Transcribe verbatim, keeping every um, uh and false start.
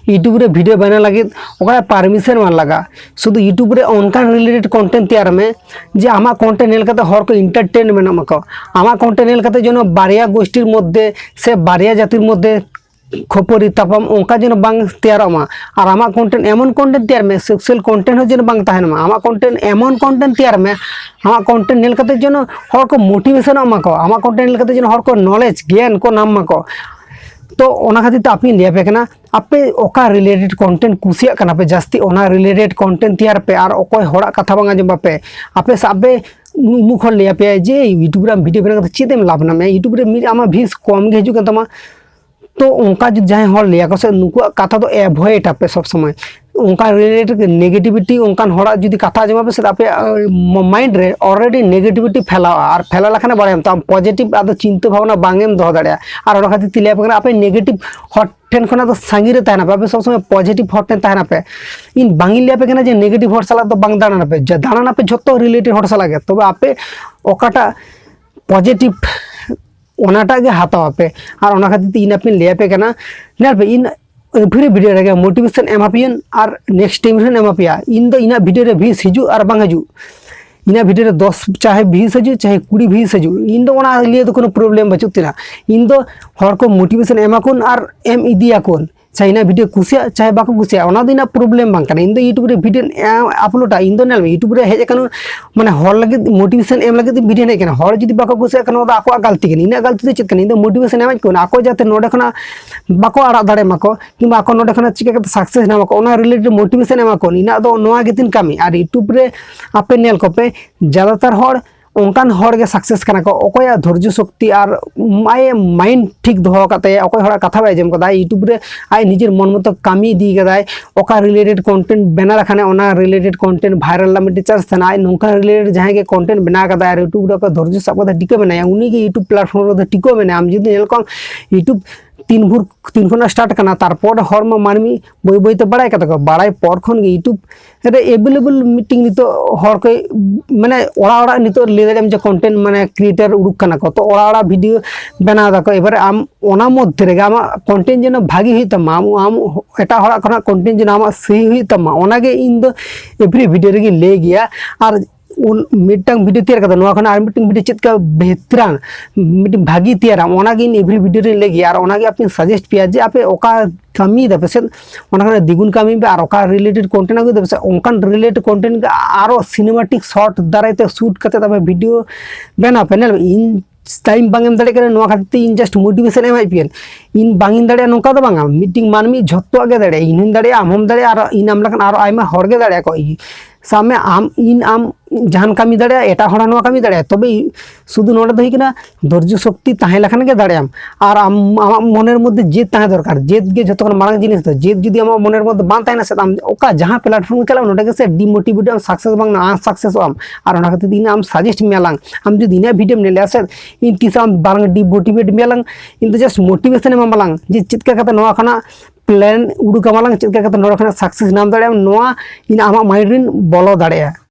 YouTube ᱨᱮ video ᱵᱮᱱᱟᱣ ᱞᱟᱹᱜᱤᱫ ᱚᱠᱟ ᱯᱟᱨᱢᱤᱥᱚᱱ ᱵᱟᱝ ᱞᱟᱜᱟᱜᱼᱟ᱾ ᱥᱩᱫᱷᱩ YouTube ᱨᱮ ᱚᱱᱠᱟᱱ related content ᱛᱮᱭᱟᱨ ᱢᱮ ᱡᱮ ᱟᱢᱟᱜ content ᱧᱮᱞ ᱠᱟᱛᱮ ᱦᱚᱲ ᱠᱚ entertainment ᱢᱟᱠᱚ, ᱟᱢᱟᱜ content ᱧᱮᱞ ᱠᱟᱛᱮ ᱡᱮᱱᱚ ᱵᱟᱨᱭᱟ ᱜᱳᱥᱴᱤᱨ ᱢᱚᱫᱽᱫᱷᱮ ᱥᱮ ᱵᱟᱨᱭᱟ ᱡᱟᱹᱛᱤᱨ ᱢᱚᱫᱽᱫᱷᱮ ᱠᱷᱟᱹᱯᱟᱹᱨᱤ ᱛᱟᱯᱟᱢ ᱚᱱᱠᱟ ᱡᱮᱱᱚ ᱵᱟᱝ ᱛᱮᱭᱟᱨᱚᱜ ᱢᱟ᱾ ᱟᱨ ᱟᱢᱟᱜ content ᱮᱢᱚᱱ content ᱛᱮᱭᱟᱨ ᱢᱮ, sexual content ᱦᱚᱸ ᱡᱮᱱᱚ ᱵᱟᱝ ᱛᱟᱦᱮᱱ ᱢᱟ᱾ ᱟᱢᱟᱜ content ᱮᱢᱚᱱ content ᱛᱮᱭᱟᱨ ᱢᱮ, ᱟᱢᱟᱜ content ᱧᱮᱞ ᱠᱟᱛᱮ ᱡᱮᱱᱚ ᱦᱚᱲ ᱠᱚ motivation ᱚᱜ ᱢᱟᱠᱚ, ᱟᱢᱟᱜ content ᱧᱮᱞ ᱠᱟᱛᱮ ᱡᱮᱱᱚ ᱦᱚᱲ ᱠᱚ knowledge, ᱜᱮᱭᱟᱱ ᱠᱚ ᱧᱟᱢ ᱢᱟᱠᱚ᱾ ᱛᱚ ᱚᱱᱟ ᱠᱷᱟᱹᱛᱤᱨ ᱛᱮ ᱟᱯᱮᱧ ᱞᱟᱹᱭ ᱟᱯᱮ ᱠᱟᱱᱟ, ᱟᱯᱮ ᱚᱠᱟ related content ᱠᱩᱥᱤᱭᱟᱜ ᱠᱟᱱᱟ ᱯᱮ ᱡᱟᱹᱥᱛᱤ, ᱚᱱᱟ related content ᱛᱮᱭᱟᱨ ᱯᱮ᱾ ᱟᱨ ᱚᱠᱚᱭ ᱦᱚᱲᱟᱜ ᱠᱟᱛᱷᱟ ᱵᱟᱝ ᱟᱸᱡᱚᱢ ᱵᱟᱯᱮ᱾ ᱟᱯᱮ ᱥᱟᱵ ᱯᱮ, ᱩᱢᱩᱠ ᱦᱚᱲ ᱞᱟᱹᱭ ᱟᱯᱮᱭᱟ ᱡᱮ YouTube ᱨᱮ ᱟᱢ video ᱵᱮᱱᱟᱣ ᱠᱟᱛᱮ ᱪᱮᱫ ᱮᱢ ᱞᱟᱵᱷ ᱧᱟᱢᱟ? YouTube ᱨᱮ ᱢᱤᱫ ᱟᱢᱟᱜ views ᱠᱚᱢ ᱜᱮ ᱦᱤᱡᱩᱜ ᱠᱟᱱ ᱛᱟᱢᱟ᱾ ᱛᱚ ᱚᱱᱠᱟ ᱡᱩᱫᱤ ᱡᱟᱦᱟᱸᱭ ᱦᱚᱲ ᱞᱟᱹᱭ ᱟᱠᱚ ᱥᱮ, ᱱᱩᱠᱩᱣᱟᱜ ᱠᱟᱛᱷᱟ ᱫᱚ avoid ᱟᱯᱮ ᱥᱚᱵ ᱥᱚᱢᱚᱭ᱾ ᱚᱱᱠᱟ related negativity ᱚᱱᱠᱟᱱ ᱦᱚᱲᱟᱜ ᱡᱩᱫᱤ ᱠᱟᱛᱷᱟ ᱟᱸᱡᱚᱢ ᱟᱯᱮ ᱥᱮ, ᱟᱯᱮᱭᱟᱜ mind ᱨᱮ already negativity ᱯᱷᱮᱞᱟᱣᱟ᱾ ᱟᱨ ᱯᱷᱮᱞᱟᱣ ᱞᱮᱠᱷᱟᱱ ᱵᱟᱲᱟᱭᱟᱢ ᱛᱚ ᱟᱢ positive ᱟᱫᱚ ᱪᱤᱱᱛᱟᱹ ᱵᱷᱟᱵᱽᱱᱟ ᱵᱟᱝ ᱮᱢ ᱫᱚᱦᱚ ᱫᱟᱲᱮᱭᱟᱜᱼᱟ᱾ ᱟᱨ ᱚᱱᱟ ᱠᱷᱟᱹᱛᱤᱨ ᱛᱮ ᱞᱟᱹᱭ ᱟᱯᱮ ᱠᱟᱱᱟ, ᱟᱯᱮ negative ᱦᱚᱲ ᱴᱷᱮᱱ ᱠᱷᱚᱱᱟᱜ ᱫᱚ ᱥᱟᱺᱜᱤᱧ ᱨᱮ ᱛᱟᱦᱮᱱᱟ ᱯᱮ, ᱟᱯᱮ ᱥᱚᱵ ᱥᱚᱢᱚᱭ positive ᱦᱚᱲ ᱴᱷᱮᱱ ᱛᱟᱦᱮᱱᱟ ᱯᱮ᱾ ᱤᱧ ᱵᱟᱝ ᱤᱧ ᱞᱟᱹᱭ ᱟᱯᱮ ᱠᱟᱱᱟ ᱡᱮ negative ᱦᱚᱲ ᱥᱟᱞᱟᱜ ᱫᱚ ᱵᱟᱝ ᱫᱟᱬᱟᱱ ᱟᱯᱮ, ᱡᱟ ᱫᱟᱬᱟᱱ ᱟᱯᱮ ᱡᱷᱚᱛᱚ related ᱦᱚᱲ ᱥᱟᱞᱟᱜ ᱜᱮ, ᱛᱚᱵᱮ ᱟᱯᱮ ᱚᱠᱟᱴᱟᱜ positive ᱚᱱᱟᱴᱟᱜ ᱜᱮ ᱦᱟᱛᱟᱣ ᱟᱯᱮ᱾ ᱟᱨ ᱚᱱᱟ ᱠᱷᱟᱹᱛᱤᱨ ᱛᱮ ᱤᱧ ᱟᱯᱮᱧ ᱞᱟᱹᱭ ᱟᱯᱮ ᱠᱟᱱᱟ, ᱧᱮᱞ ᱯᱮ, ᱤᱧ every video ᱨᱮᱜᱮ motivation ᱮᱢᱟ ᱯᱮᱭᱟᱹᱧ ᱟᱨ next time ᱨᱮᱦᱚᱸ ᱮᱢᱟ ᱯᱮᱭᱟ᱾ ᱤᱧ ᱫᱚ ᱤᱧᱟᱹᱜ video ᱨᱮ views ᱦᱤᱡᱩᱜ ᱟᱨ ᱵᱟᱝ ᱦᱤᱡᱩᱜ, ᱤᱧᱟᱹᱜ video ᱨᱮ ᱫᱚᱥ ᱪᱟᱦᱮ views ᱦᱤᱡᱩᱜ ᱪᱟᱦᱮ ᱠᱩᱲᱤ views ᱦᱤᱡᱩᱜ, ᱤᱧ ᱫᱚ ᱚᱱᱟ ᱞᱤᱭᱮ ᱫᱚ ᱠᱳᱱᱳ problem ᱵᱟᱹᱪᱩᱜ ᱛᱤᱧᱟ᱾ ᱤᱧ ᱫᱚ ᱦᱚᱲ ᱠᱚ motivation ᱮᱢᱟ ᱠᱚᱣᱟᱹᱧ ᱟᱨ ᱮᱢ ᱤᱫᱤᱭᱟᱠᱚᱣᱟᱹᱧ᱾ ᱪᱟᱦᱮ ᱤᱧᱟᱹᱜ video ᱠᱩᱥᱤᱭᱟᱜ ᱪᱟᱦᱮ ᱵᱟᱠᱚ ᱠᱩᱥᱤᱭᱟᱜ, ᱚᱱᱟ ᱫᱚ ᱤᱧᱟᱹᱜ problem ᱵᱟᱝ ᱠᱟᱱᱟ᱾ ᱤᱧ ᱫᱚ YouTube ᱨᱮ video ᱮᱢ uploadᱟ, ᱤᱧ ᱫᱚ ᱧᱮᱞ ᱢᱮ, YouTube ᱨᱮ ᱦᱮᱡ ᱟᱠᱟᱱᱟ, ᱢᱟᱱᱮ ᱦᱚᱲ ᱞᱟᱹᱜᱤᱫ motivation ᱮᱢ ᱞᱟᱹᱜᱤᱫ ᱤᱧ video ᱦᱮᱡ ᱟᱠᱟᱱᱟ᱾ ᱦᱚᱲ ᱡᱩᱫᱤ ᱵᱟᱠᱚ ᱠᱩᱥᱤᱭᱟᱜ ᱠᱟᱱᱟ, ᱚᱱᱟ ᱫᱚ ᱟᱠᱚᱣᱟᱜ ᱜᱟᱞᱛᱤ ᱠᱟᱱᱟ᱾ ᱤᱧᱟᱹᱜ ᱜᱟᱞᱛᱤ ᱫᱚ ᱪᱮᱫ ᱠᱟᱱᱟ? ᱤᱧ ᱫᱚ motivation ᱮᱢᱟᱫ ᱠᱚᱣᱟᱹᱧ, ᱟᱠᱚ ᱡᱟᱛᱮ ᱱᱚᱰᱮ ᱠᱷᱚᱱᱟᱜ ᱵᱟᱠᱚ ᱟᱲᱟᱜ ᱫᱟᱲᱮ ᱢᱟᱠᱚ, ᱠᱤᱝᱵᱟ ᱟᱠᱚ ᱱᱚᱰᱮ ᱠᱷᱚᱱᱟᱜ ᱪᱤᱠᱟᱹ ᱠᱟᱛᱮ success ᱧᱟᱢ ᱟᱠᱚ, ᱚᱱᱟ related motivation ᱮᱢᱟ ᱠᱚᱣᱟᱹᱧ᱾ ᱤᱧᱟᱹᱜ ᱫᱚ ᱱᱚᱣᱟ ᱜᱮᱛᱤᱧ ᱠᱟᱹᱢᱤ᱾ ᱟᱨ YouTube ᱨᱮ ᱟᱯᱮ ᱧᱮᱞ ᱠᱚᱯᱮ, ᱡᱟᱫᱟᱛᱟᱨ ᱦᱚᱲ ᱚᱱᱠᱟᱱ ᱦᱚᱲ ᱜᱮ success ᱠᱟᱱᱟ ᱠᱚ, ᱚᱠᱚᱭᱟᱜ ᱫᱷᱳᱨᱡᱚ ᱥᱚᱠᱛᱤ ᱟᱨ ᱟᱡ mind ᱴᱷᱤᱠ ᱫᱚᱦᱚ ᱟᱠᱟᱫ ᱛᱟᱭᱟ, ᱚᱠᱚᱭ ᱦᱚᱲᱟᱜ ᱠᱟᱛᱷᱟ ᱵᱟᱭ ᱟᱸᱡᱚᱢ ᱠᱟᱫᱟ, YouTube ᱨᱮ ᱟᱡ ᱱᱤᱡᱮᱨ ᱢᱚᱱ ᱢᱚᱛᱚ ᱠᱟᱹᱢᱤ ᱤᱫᱤ ᱠᱟᱫᱟᱭ, ᱚᱠᱟ related content ᱵᱮᱱᱟᱣ ᱞᱮᱠᱷᱟᱱ ᱚᱱᱟ related content viral ᱨᱮᱱᱟᱜ ᱢᱤᱫᱴᱤᱡ chance ᱛᱟᱦᱮᱱᱟ᱾ ᱟᱡ ᱱᱚᱝᱠᱟᱱ related ᱡᱟᱦᱟᱸᱭ ᱜᱮ content ᱵᱮᱱᱟᱣ ᱠᱟᱫᱟᱭ ᱟᱨ YouTube ᱨᱮ ᱚᱠᱚᱭ ᱫᱷᱳᱨᱡᱚ ᱥᱟᱵ ᱠᱟᱛᱮ ᱴᱤᱠᱟᱹ ᱢᱮᱱᱟᱭᱟ, ᱩᱱᱤ ᱜᱮ YouTube platform ᱨᱮᱫᱚ ᱴᱤᱠᱟᱹ ᱢᱮᱱᱟᱭᱟ᱾ ᱟᱢ ᱡᱩᱫᱤ ᱧᱮᱞ ᱠᱚᱢ YouTube ᱛᱤᱱ ᱵᱷᱳᱨ ᱛᱤᱱ ᱠᱷᱚᱱᱟᱜ ᱥᱴᱟᱨᱴ ᱠᱟᱱᱟ, ᱛᱟᱨᱯᱚᱨ ᱦᱚᱲ ᱢᱟ ᱢᱟᱹᱱᱢᱤ ᱵᱟᱹᱭ ᱵᱟᱹᱭ ᱛᱮ ᱵᱟᱲᱟᱭ ᱠᱟᱫᱟ ᱠᱚ᱾ ᱵᱟᱲᱟᱭ ᱯᱚᱨ ᱠᱷᱚᱱ ᱜᱮ YouTube ᱨᱮ ᱮᱵᱮᱞᱮᱵᱮᱞ ᱢᱤᱫᱴᱤᱝ ᱱᱤᱛᱚᱜ ᱦᱚᱲ ᱠᱚ, ᱢᱟᱱᱮ, ᱚᱲᱟᱜ ᱚᱲᱟᱜ ᱱᱤᱛᱚᱜ ᱞᱟᱹᱭ ᱫᱟᱲᱮᱭᱟᱜ ᱟᱢ ᱡᱮ ᱠᱚᱱᱴᱮᱱᱴ, ᱢᱟᱱᱮ, ᱠᱨᱤᱭᱮᱴᱟᱨ ᱩᱰᱩᱠ ᱠᱟᱱᱟ ᱠᱚ, ᱛᱚ ᱚᱲᱟᱜ ᱚᱲᱟᱜ ᱵᱷᱤᱰᱤᱭᱳ ᱵᱮᱱᱟᱣ ᱫᱟᱠᱚ᱾ ᱮᱵᱟᱨᱮ ᱟᱢ ᱚᱱᱟ ᱢᱚᱫᱽᱫᱷᱮ ᱨᱮᱜᱮ ᱟᱢᱟᱜ ᱠᱚᱱᱴᱮᱱᱴ ᱡᱮᱱᱚ ᱵᱷᱟᱜᱤ ᱦᱩᱭᱩᱜ ᱛᱟᱢᱟ, ᱟᱢ, ᱟᱢ ᱮᱴᱟᱜ ᱦᱚᱲᱟᱜ ᱠᱷᱚᱱᱟᱜ ᱠᱚᱱᱴᱮᱱᱴ ᱡᱮᱱᱚ ᱟᱢᱟᱜ ᱥᱟᱹᱦᱤ ᱦᱩᱭᱩᱜ ᱛᱟᱢᱟ, ᱚᱱᱟᱜᱮ ᱤᱧ ᱫᱚ ᱮᱵᱷᱨᱤ ᱵᱷᱤᱰᱤᱭᱳ ᱨᱮᱜᱮᱧ ᱞᱟᱹᱭ ᱜᱮᱭᱟ᱾ ᱟᱨ ᱩᱱ ᱢᱤᱫᱴᱟᱝ ᱵᱷᱤᱰᱤᱭᱳ ᱛᱮᱭᱟᱨ ᱠᱟᱛᱮ ᱱᱚᱣᱟ ᱠᱷᱚᱱᱟᱜ ᱟᱨ ᱢᱤᱫᱴᱟᱝ ᱵᱷᱤᱰᱤᱭᱳ ᱪᱮᱫ ᱞᱮᱠᱟ ᱵᱮᱦᱛᱨᱟᱱ ᱢᱤᱫᱴᱤᱝ ᱵᱷᱟᱹᱜᱤ ᱛᱮᱭᱟᱨᱟᱢ, ᱚᱱᱟᱜᱮ ᱤᱧ ᱮᱵᱷᱨᱤ ᱵᱷᱤᱰᱤᱭᱳ ᱨᱮᱧ ᱞᱟᱹᱭ ᱜᱮᱭᱟ᱾ ᱟᱨ ᱚᱱᱟᱜᱮ ᱟᱯᱮᱧ ᱥᱟᱡᱮᱥᱴ ᱯᱮᱭᱟ ᱡᱮ ᱟᱯᱮ ᱚᱠᱟ ᱠᱟᱹᱢᱤᱭ ᱫᱟᱯᱮ ᱥᱮ, ᱚᱱᱟ ᱠᱷᱚᱱᱟᱜ ᱫᱤᱜᱩᱱ ᱠᱟᱹᱢᱤ ᱯᱮ᱾ ᱟᱨ ᱚᱠᱟ ᱨᱤᱞᱮᱴᱮᱰ ᱠᱚᱱᱴᱮᱱᱴ ᱟᱹᱜᱩᱭ ᱫᱟᱯᱮ ᱥᱮ, ᱚᱱᱠᱟᱱ ᱨᱤᱞᱮᱴᱮᱰ ᱠᱚᱱᱴᱮᱱᱴ ᱜᱮ ᱟᱨᱚ ᱥᱤᱱᱮᱢᱟᱴᱤᱠ ᱥᱚᱴ ᱫᱟᱨᱟᱭ ᱛᱮ ᱥᱩᱴ ᱠᱟᱛᱮ ᱟᱯᱮ ᱵᱷᱤᱰᱤᱭᱳ ᱵᱮᱱᱟᱣ ᱯᱮ᱾ ᱧᱮᱞ ᱢᱮ, ᱤᱧ ᱴᱟᱭᱤᱢ ᱵᱟᱝ ᱮᱢ ᱫᱟᱲᱮᱭᱟᱜ ᱠᱟᱱᱟ, ᱱᱚᱣᱟ ᱠᱷᱟᱹᱛᱤᱨ ᱛᱮ ᱤᱧ ᱡᱟᱥᱴ ᱢᱳᱴᱤᱵᱷᱮᱥᱚᱱ ᱮᱢᱟᱭ ᱯᱤᱭᱟᱹᱧ᱾ ᱤᱧ ᱵᱟᱝ ᱤᱧ ᱫᱟᱲᱮᱭᱟᱜᱼᱟ ᱱᱚᱝᱠᱟ ᱫᱚ ᱵᱟᱝᱟ, ᱢᱤᱫᱴᱤᱝ ᱢᱟᱹᱱᱢᱤ ᱡᱷᱚᱛᱚᱣᱟᱜ ᱜᱮ ᱫᱟᱲᱮᱭᱟᱜᱼᱟ, ᱤᱧ ᱦᱚᱸᱧ ᱫᱟᱲᱮᱭᱟᱜᱼᱟ, ᱟᱢ ᱦᱚᱸᱢ ᱫᱟᱲᱮᱭᱟᱜᱼᱟ, ᱟᱨ ᱤᱧ ᱟᱢ ᱞᱮᱠᱟᱱ ᱟᱨᱚ ᱟᱭᱢᱟ ᱦᱚᱲ ᱜᱮ ᱫᱟᱲᱮᱭᱟᱜᱼᱟ ᱠᱚ᱾ ᱥᱟᱵ ᱢᱮ, ᱟᱢ, ᱤᱧ, ᱟᱢ ᱡᱟᱦᱟᱱ ᱠᱟᱹᱢᱤ ᱫᱟᱲᱮᱭᱟᱜᱼᱟ, ᱮᱴᱟᱜ ᱦᱚᱲ ᱦᱚᱸ ᱱᱚᱣᱟ ᱠᱟᱹᱢᱤ ᱫᱟᱲᱮᱭᱟᱜᱼᱟ᱾ ᱛᱚᱵᱮ ᱥᱩᱫᱷᱩ ᱱᱚᱰᱮ ᱫᱚ ᱦᱩᱭᱩᱜ ᱠᱟᱱᱟ ᱫᱷᱳᱨᱡᱚ ᱥᱚᱠᱛᱤ ᱛᱟᱦᱮᱸ ᱞᱮᱠᱷᱟᱱ ᱜᱮ ᱫᱟᱲᱮᱭᱟᱜᱼᱟᱢ᱾ ᱟᱨ ᱟᱢ ᱟᱢᱟᱜ ᱢᱚᱱᱮᱨ ᱢᱚᱫᱽᱫᱷᱮ ᱡᱮᱫ ᱛᱟᱦᱮᱸ ᱫᱚᱨᱠᱟᱨ, ᱡᱮᱫ ᱜᱮ ᱡᱷᱚᱛᱚ ᱠᱷᱚᱱ ᱢᱟᱨᱟᱝ ᱡᱤᱱᱤᱥ ᱫᱚ᱾ ᱡᱮᱫ ᱡᱩᱫᱤ ᱟᱢᱟᱜ ᱢᱚᱱᱮᱨ ᱢᱚᱫᱽᱫᱷᱮ ᱵᱟᱝ ᱛᱟᱦᱮᱱᱟ ᱥᱮ, ᱟᱢ ᱚᱠᱟ ᱡᱟᱦᱟᱸ ᱯᱞᱟᱴᱯᱷᱚᱨᱢ ᱜᱮ ᱪᱟᱞᱟᱜ ᱢᱮ, ᱱᱚᱰᱮ ᱜᱮ ᱥᱮ ᱰᱤᱢᱳᱴᱤᱵᱷᱮᱴ ᱟᱢ, ᱥᱟᱠᱥᱮᱥ ᱵᱟᱝ ᱟᱢ, ᱥᱟᱠᱥᱮᱥᱚᱜ ᱟᱢ᱾ ᱟᱨ ᱚᱱᱟ ᱠᱷᱟᱹᱛᱤᱨ ᱛᱮ ᱤᱧ ᱟᱢ ᱥᱟᱡᱮᱥᱴ ᱢᱮᱭᱟ ᱞᱟᱝ, ᱟᱢ ᱡᱩᱫᱤ ᱤᱧᱟᱹᱜ ᱵᱷᱤᱰᱤᱭᱳᱢ ᱧᱮᱞᱮᱜᱼᱟ ᱥᱮ, ᱤᱧ ᱛᱤᱥ ᱟᱢ ᱵᱟᱝ ᱰᱤᱢᱳᱴᱤᱵᱷᱮᱴ ᱢᱮᱭᱟ ᱞᱟᱝ, ᱤᱧ ᱫᱚ ᱡᱟᱥᱴ ᱢᱳᱴᱤᱵᱷᱮᱥᱚᱱ ᱮᱢᱟᱢᱟ ᱞᱟᱝ ᱡᱮ ᱪᱮᱫ ᱞᱮᱠᱟ ᱠᱟᱛᱮ ᱱᱚᱣᱟ ᱠᱷᱚᱱᱟᱜ ᱯᱞᱮᱱ ᱩᱰᱩᱠ ᱟᱢᱟ ᱞᱟᱝ, ᱪᱮᱫ ᱞᱮᱠᱟ ᱠᱟᱛᱮ ᱱᱚᱰᱮ ᱠᱷᱚᱱᱟᱜ ᱥᱟᱠᱥᱮᱥ ᱧᱟᱢ ᱫᱟᱲᱮᱭᱟᱜᱼᱟᱢ, ᱱᱚᱣᱟ ᱤᱧ ᱟᱢᱟᱜ ᱢᱟᱭᱤᱱᱰ ᱨᱤᱧ ᱵᱚᱞᱚ ᱫᱟᱲᱮᱭᱟᱜᱼᱟ᱾